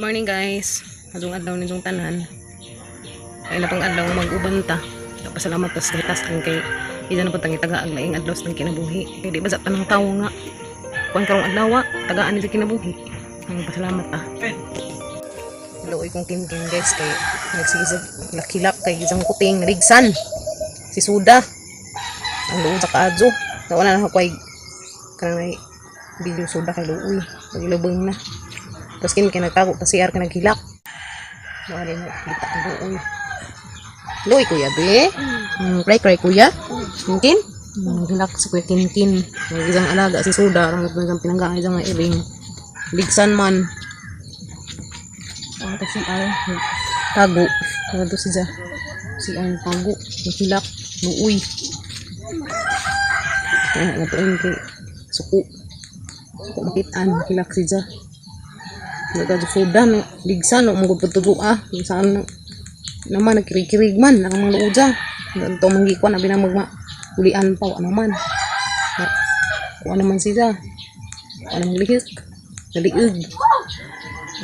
Morning, guys. Adtong adlaw ninyong tanan. Ay na pang adlaw mag-uban ta. Pasalamat tas gatas ang kay ida na pud tang itaga ang laing adlaw sa kinabuhi. Kay di ba sa tanang tawo nga kuan karong adlaw tagaan ni sa kinabuhi. Ang pasalamat ta. Luoy kong kimkim, guys, kay nagsigisag lakilak kay isang kuting rigsan. Si Suda. Ang luoy sa kaadyo. Wala na ako ay kanang video suda kay luoy. Pagilubong na. Tapos kin kay nagtago ta CR kay naghilak. Wala mo kita ang luoy. Luoy, kuya be. Cry cry, kuya. Kinkin? Naghilak si Kuya Kinkin. May isang alaga si Suda. Ang isang pinangga isang iring. Ligsan man. Ang CR. Tago. Ano to siya? Si ang tago. Naghilak. Luoy. Kaya nga to kay suko. Suko makitaan. Naghilak siya. Nagka suda no, ligsan no, mugod pagtudo ah. Saan no, naman nagkirig-kirig man, ang mga luoja. Ganito manggikuan, abi na magma ulian pa, wa naman. Wa naman siya. Wa naman lihik. Naliig.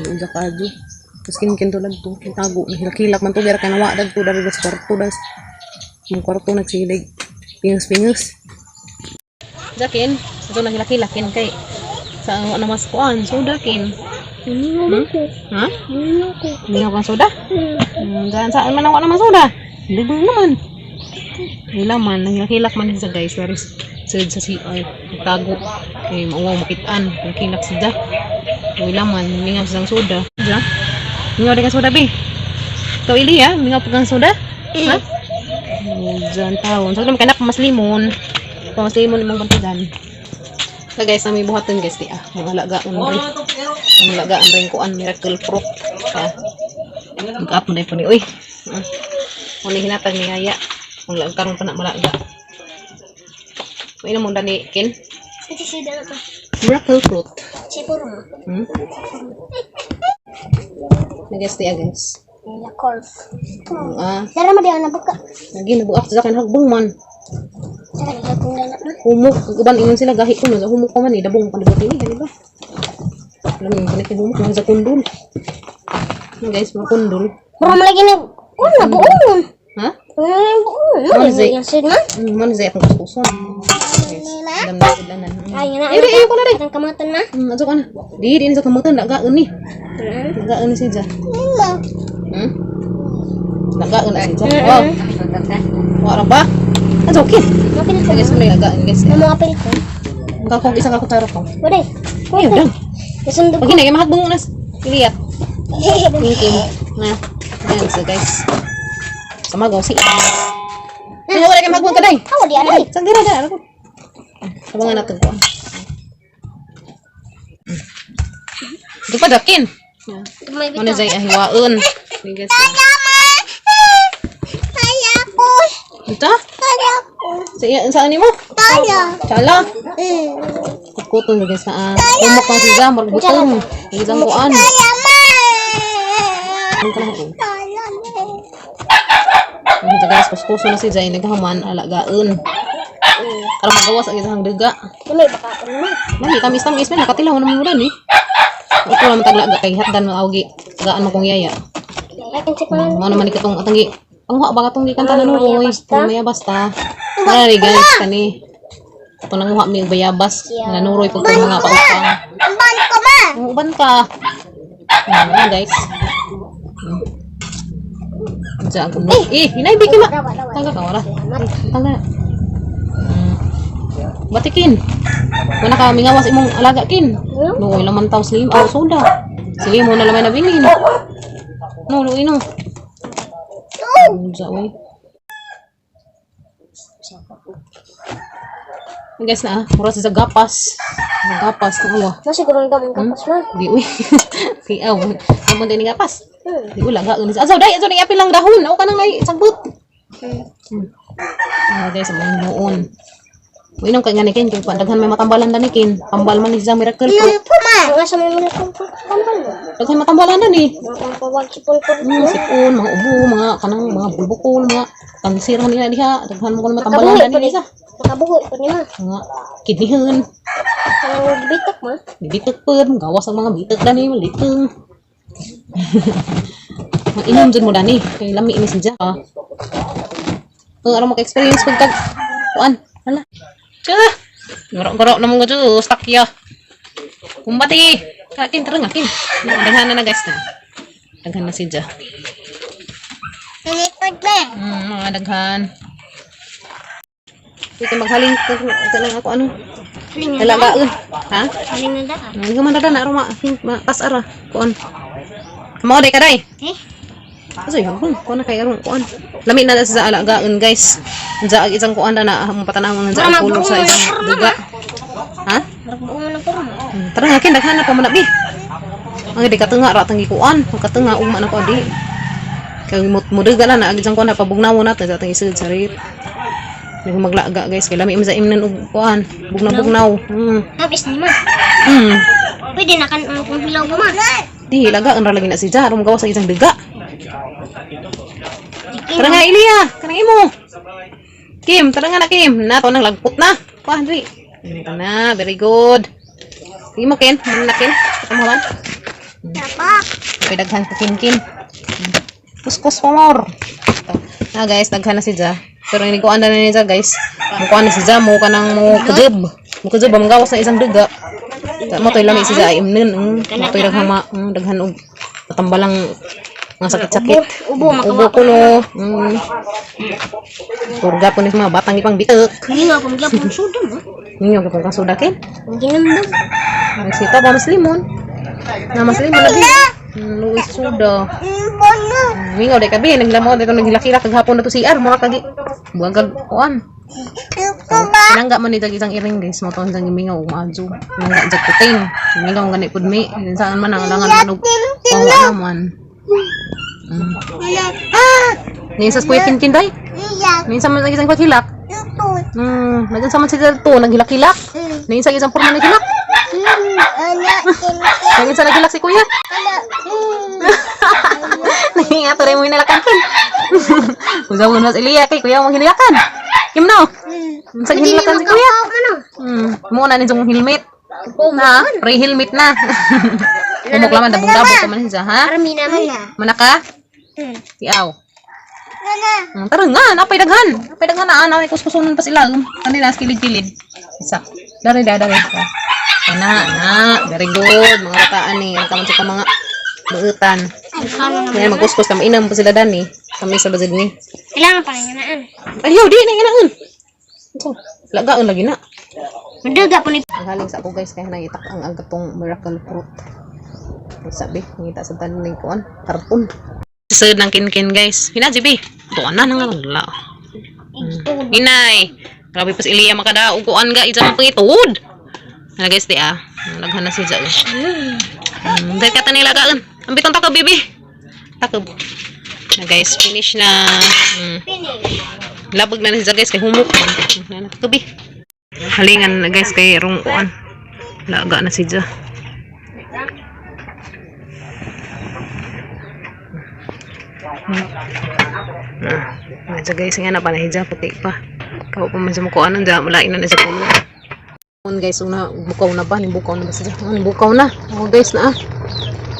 Luoja ka adyo. Tapos kinkin to to, tago, nahilak-hilak man to, bera kay nawa dagto, dari sa kwarto, das. Ang kwarto nagsilig. Pingus-pingus. Jakin, ito nahilak-hilakin kay sa ano mas kuan, soda kin. Ko. Ha? Mingaw ko. Mingaw kang soda? Daan saan man ako naman soda? Lubong naman. Wala man, nanghilak man siya, guys. Pero sud sa CR, nagtago. Kay mauwaw makitaan, nagkilak siya. Wala man, mingaw siyang soda. Diya? Mingaw din kang soda, be. Ikaw, Ili, ha? Mingaw pa kang soda? Ha? Diyan taon. So, naman kanak, mas limon. Mas limon imong bantagan. So guys, na may buhaton, guys, di ah. Mga lagaon rin. Ang lagaan rin kuan, miracle fruit. Ah. Mag-up mo na po ni uy. Ah. Muna hinatag ni Yaya. Ang lag karon pa na malaga. May mo dani kin. Ito siya dala pa. Miracle fruit. Siguro mo. Nagas ti guys. Nila golf. Ah, Dara mo di na buka. lagi nabuak sa kan hagbong man. Dara na kung dala na. Humok, ang uban ingon sila gahi ko no, sa humok pa man eh, dabong pa ini, gani ba? Alam mo kanit humok man sa kundol. Ano, guys, mga kundol. Mura mo lagi na oh na buon. Ha? Mura na buon. Ano Mo zay? yung sid na. Man zay akong kuskuson. Guys, alam na sila na. Ay na. Ay, ay, ko na rin. Ang kamatan na. Adyo ka na. Di, di sa kamutan, lagaan ni. Lagaan ni siya. Nila. Lagaan na siya. Wow. Wala ba? Adyo, okay. Mapil ko. Guys, may lagaan, guys. Mo apil ko. Ang kakong isang kakutsara ko. Wala. Ay, dang. Kasundog. Pag hinay, mahagbong unas. Iliyat. Kinkin. Na. Ayan, so guys. Sa magaw, si. Ay, wala kay mahagbong kaday. Aw, di aray. Saan dira dira? Ako. Abangan natin ko. Ito pa, dakin. May Ano zay ahiwaon. Ni guys. Kaya ko. Ito? Kaya ko. Sa saan mo? Kaya. Chala. Mm. Kuton guys na ah. Kumok kang siga, margutom. Isang kuan. Kaya ma. Ano ka na ako? Kaya ma. Ang guys, kuskuso na si Jay naghaman alagaon. Aron magawas ang isang daga. Dili baka ano. Mami, tamis tamis man nakatilaw naman mo dan eh. Ito naman taglaga kay hatdan mo awgi. Tagaan mo kong yaya. Lakin si pan. Mo naman ni katong atang gi. Ang wa ba katong gikan tanan oy. Maya basta. Ay guys kani. Ito nanguha mi og bayabas. Nanuroy pag itong mga pautang. Amban ko ba? Ang uban ka. Ayan, guys. Diyan ako. Eh, hinay di ka ma. Tangga ka wala. Tangga. Batikin. Wala ka mingawas imong alaga kin. No, laman taw slim aw soda. Sige mo na lamay na bingin. No, luoy no. Unsa oy. Guys na ah, mura sa gapas. Gapas na awa. No siguro ang gamon kapas man. Di uy. Di aw. Amo din ni gapas. Di ula ga unis. Asaw dai, asaw apil lang dahon. Aw ka nang ay sagbot. Ah, guys, among noon. Uy, nung kay nga ni Ken, kay daghan may matambalan da ni Ken. Tambal man ni siya miracle fruit. Ko ma. Nga sa may mga tambal mo. Daghan matambalan da ni. Mga kang pawag si pulpul. Mga sipon, mga ubo, mga kanang mga bulbukol, mga kansir nila diha. Daghan mo kuno matambalan da ni siya. Makabuhi po ni ma. Mga kidneyhan, Kanang bitak ma. bitik pud, gawas ang mga bitik da ni, litong. Mag-inom dyan mo dani. Kay lami ini siya. Ah. Kung ano maka-experience pag kag kuan. Hala. Tsa. Garo-garo na mo ko takya. Kumbati. Kakin tara nga kin. Daghan na na guys na. Daghan na siya. Nalikod ba? Mga daghan. Ito maghaling ko lang ako ano. Dalaga ha? Haling na da. Hindi man dada na aro ma, ma pasara kuan. Mao day kaday. Eh? Asa yun? Kuan na kay aron kuan. Lami na sa alagaon guys. Unsa ang isang kuan na na mo patanawon sa Mama, kulor sa buo isang na duga. Ha? Buo mo na puro. Tara nga kin daghan na pa man na bi. Ang di katunga ra tang gikuan, ang katunga ugma na ko di. Kay mo muduga na na ang isang kuan na pabugnawo nato sa atong isod sarit. Nag maglaga guys kay lami man sa imnan og kuan, bugnaw-bugnaw. Mapis ni ma. Pwede na kan ang kung hilaw ba ma. Di laga ang lagi na si Jar, gawas sa isang duga. Tara nga Ilya, kanang imo. Kim, tara nga na Kim. Na to nang lagpot na. Kuan diri. Ito na, very good. Imo Ken, ano na Ken? Kamawan. Tapak. Okay, daghan ka Kim Kim. Kuskus pa more. Ito. Na guys, daghan na si Ja. Pero ini ko anda na ni Ja guys. Mukuan na si Ja, mo kanang mo kajub. Mo kajub ang gawas na isang duga. Sa mo toy lami si Ja imnon. Mo toy daghan ma, daghan og tambalang mga sakit-sakit. Ubo, ubo, Ubo ko no. Purga po ni mga batang ipang bitek. Hindi nga kung gapon sudo mo. Ninyo ka pong kasudakin. Ang ginambog. Ang sita ba mas limon? Na mas limon lagi. Luis suda. Bono. Mingaw day kabi naglamo dito naghilak-hilak kaghapon na to CR mura kagi. Buwag kag kuan. Nangga man ni isang iring guys mo tong isang mingaw maadyo. Nangga jag puting. Mingaw gani pud mi. Saan man ang alangan man og pawa naman. Ah! Ninsa sa kuya kinkin day. Iya. Ninsa man ang isang paghilak. Ito. Nagansa man sila to naghilak-hilak. Ninsa isang porma naghilak. Anak. Naginsa naghilak si kuya. Anak. Nanginga to rin mo hinalakan kin. Usaw mas Eliya kay kuya mong hinilakan. Kim no. Sa hinilakan si kuya. Ano? Mo na nitong helmet. Na, pre helmet na. Kumok laman dabong dabong pa man siya, ha? Arami naman. Manaka? Tiaw. Nana. Tara nga, napay daghan. Napay daghan na ana may kuskusunan pa sila. Kanila kilid-kilid. Isa. Dari da dari. Na, na, very good. Mga bataan ni, ang kaman sa mga buutan. Kaya magkuskus na mainam pa sila dani. Kami sa bazid ni. Kailangan pa rin naan. Ayaw, di na inaon. Ito, lagaon lagi na. Maduga po ni Ang haling sa ako guys, kaya nangita ang agatong miracle fruit. Ay, sabi, nangita sa tanin ng kuan, karton. Sud ng kinkin guys. Hinajibi. Tuan na nang wala. Inay. Grabe pas Ilya makadaog kuan ga isa pang pangituod. Ano guys di ah. Naghan na si Ja. Dahil kata nila gaan. Ang bitong takob bibi. Takob. Na guys, finish na. Finish. Labag na na si Ja guys kay humok. Na na takob eh. Halingan na guys kay rong kuan. Laga na si Ja. Ah, ja guys, nga na pa na hija puti pa. Kaw pa man sa mukuan anja mulain na na sa pulo. Kun guys, una bukaw na ba ni bukaw na ba siya? Ano bukaw na? Oh guys na ah.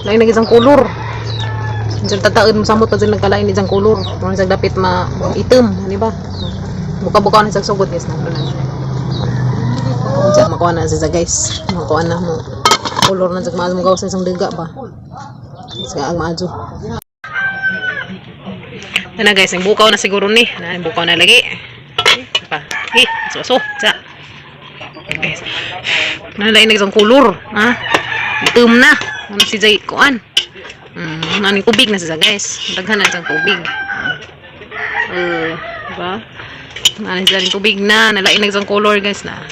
Lain na isang kolor. Diyan tataon mo samot pa dyan nagkalain isang kolor. Mo sa dapit ma itim, di ba? Buka-bukaw na sa sugod guys na. Ano na. Diyan makuha na siya guys. Makuha na mo. Kolor na sa maadyo mo gawas sa isang duga ba. Sa ang maadyo. Ana guys, ang bukaw na siguro ni. Na, ang bukaw na lagi. Pa. Eh, so so. Sa. Guys. Nalain na isang kolor, ha? Itom na. Ano si Jay kuan? Ano tubig na siya guys. Daghan na siyang tubig. Diba? Ano siya rin tubig na. Nalain na isang color guys na.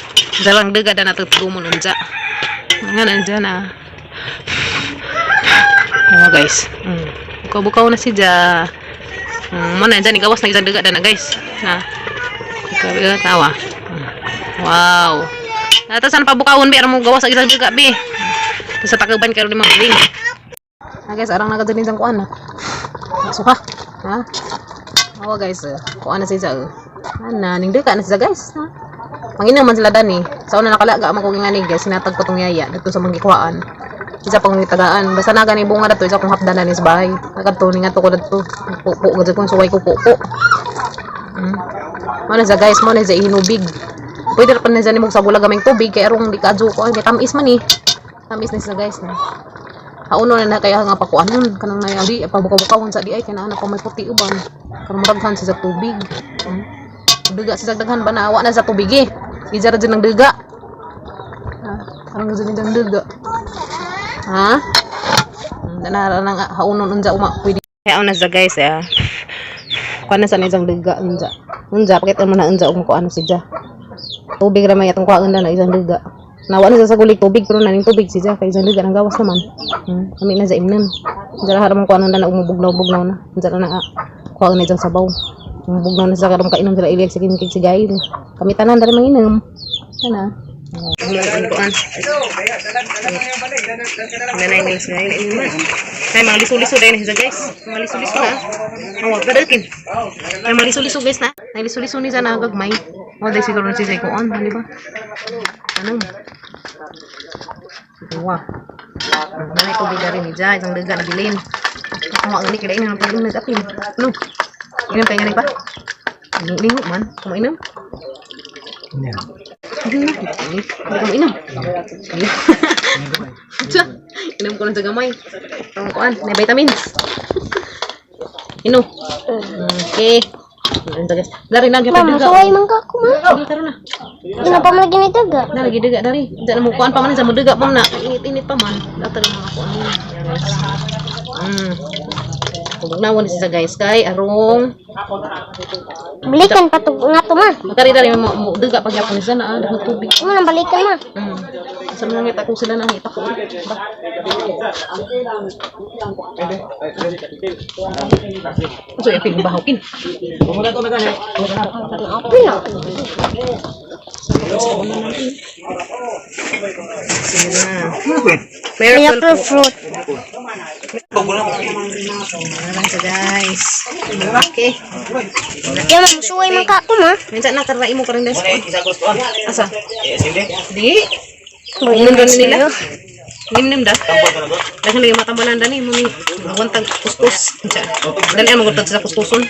Dalang daga na natutugumon unja. Nga nandiyan na. Ano guys. Bukaw-bukaw na siya. Mo na dyan, igawas na isang daga na guys. Na. Ikaw tawa. Wow. Nata saan pabukawon bi aron mo gawas ang isang daga bi. Sa takuban karon ni mga uling. Ah guys, arang nakadyan isang kuan na. Suka. Ha? Awa guys, eh. Kuan na siya. Eh. Ana, ning daga na siya guys. Ha? Mangina man sila dani. Sa una nakalaga man ko ngani guys, sinatag ko tong yaya dito sa manggikuhaan. Isa pang tagaan. Basta na gani bunga dato isa kong hapdanan is bahay. Nakadto ni ngadto ko dadto. Pupo gud kong suway ko pupo. Mo na sa guys, mo na sa hinubig. Pwede ra pa na sa nimong sa gula gaming tubig kay arong di ka ko ay tamis man eh. Tamis na sila, guys, na. Hauno na na kaya nga pakuanon kanang nayari pabukaw-bukawon sa di ay kay naa na pa may puti uban. Karon muraghan sa tubig. Duga sa daghan ba na wa na sa tubig eh. Ija ra dyan ng duga. Ah, karang dyan ng duga. Ha? Dana nang haunon unja uma pwede. Kaya na sa guys eh. Kuan na sa isang duga unja. Unja pakit mo na unja ug kuan si ja. Tubig ra may atong kuan na isang duga. Nawa na sa gulik tubig pero naning tubig si ja kay isang duga nang gawas naman. Kami na sa imnan. Unja ra haram kuan na umubugnaw-bugnaw na. Unja ra na kuan na isang sabaw. Umubugnaw na sa karon kainom sila ilig sa kinkig si Gail. Kami tanan dali manginom. Ana. Kuan. Nanay nila sa ngayon. Ay, mga liso-liso dahil na siya, guys. Mga liso-liso na. Oh, kadalkin. Ay, mga liso-liso, guys, na. Ay, liso-liso ni sana gagmay. Oh, dahil siguro na siya kuon. Ano ba? Ano? Dua. Nanay tubig na rin ni Jai. Isang daga na bilin. Ako maunit kaya inom ng pag-inom na apin. Ano? Inom tayo nga pa? Lingo man. Kumainom? Hindi na. Hindi ka mainom. Tsa, inom ko lang sa gamay. Ang kuan, may vitamins. Ino. Okay. Guys. Dari na gyud Ma, musuway man ka ako, ma. Sige, tara na. Ano pa man lagi ni daga? Na lagi daga dari. Diyan mo kuan pa man sa mo daga pa man na. Init-init pa man. Dato rin mga kuan. Guys. Kubugnawan ni siya, guys, kay arong Balikan pa to nga to, ma. dari dari mo mo daga pagyapon siya na ah, tubig. Mo nang balikan, ma. Sa mga ngita ko sila nangita ko. Ba? So, yapin bahawkin. Pino. Sige na. Miracle Miracle fruit. Ayan siya, guys. Okay. Ya, ma, musuway man ka ako, ma. Minsan na karna imo karon, guys. Asa? Di. Inom rin nila. Nimnim da. Dahil lagi matambalan da ni mo ni wantag kuskus. Dali ang magutad sa kuskuson.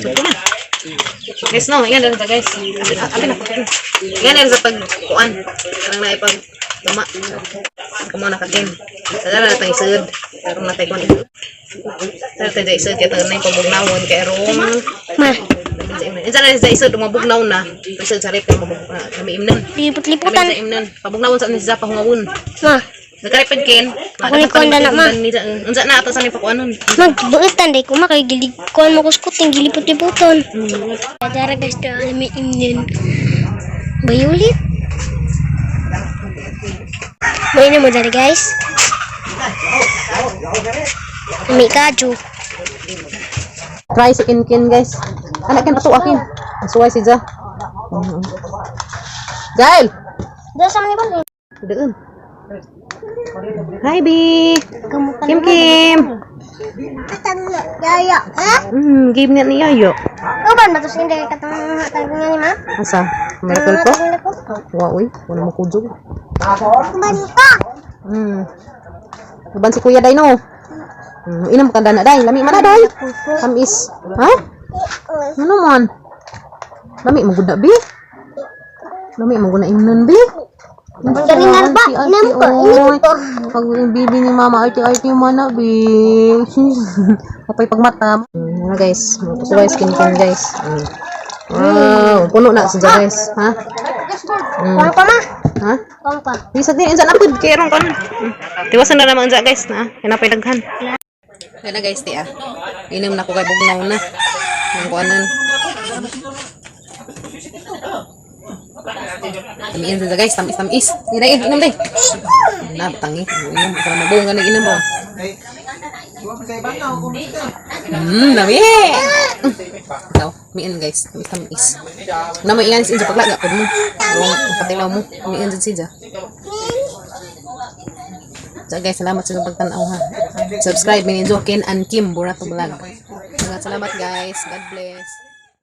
Sakto na. Guys, no, ingan na guys. Abi na ko. Ingan na sa pagkuan. Karang na ipag tama. Kamo na ka-game. Sadala na tayong isud. Karong na tayo kuan. Sadala tayo isud kaya tayo na yung pabugnawon kay rong. Ma, Insa na sa isud mabugnaw na. Isud sa rep kay mabugnaw kami imnan. Kami lipot-liputan. sa imnan. Pabugnawon sa ni sa pahungawon. Ma, Nagkaripid ken. Ako ni kuan na, ma. Unsa na ato sa ni pakuanon. Magbuutan day ko ma kay gilig kuan mo kuskuting gilipot-liputon. Dara guys, da may imnin. Bayulit. May na mo dara, guys. May kaju. Try si Kinkin, guys. Anak kin pato akin. Suway si Ja. Jael. Da sa man ni Doon. Hi, B. Kim Kim. Yaya, ha? Game na ni Yayo. Uban ba to sing dai katong hatag nga ni ma? Asa? Miracle ko? Wa uy, wala mo kujog. Uban ka. Uban si Kuya Day no. Inom ka na day, lami man na day. Tamis. Ha? Ano man? Lami mo gud na bi. Lami mo gud na imnon bi. Ang galing nga ba? Inom ko, inom ko. Pag yung bibi ni mama, arte-arte yung mana, bi. Kapay pagmata. Ano guys, suway skin kin guys. Wow, puno na siya, guys. Ha? Kuan pa ma? Ha? Kuan pa. Bisa din insan apod kay ron kon. Tiwasan na naman unsa guys na. Hinapay daghan. Kaya na guys ti ah. Inom na ko kay bugnaw na. Nang kuanan. Tamiin sa guys, tamis tamis. Ira inom day. Na tangi, inom para mabunga na inom ba. Dami. Ikaw, miin guys, tamis tamis. Na mo ingan sa paglaga pud mo. Rong patilaw mo, miin jud siya. So guys, salamat sa inyong pagtanaw ha. Subscribe ni Ken and Kim Burato Vlog. Salamat guys. God bless.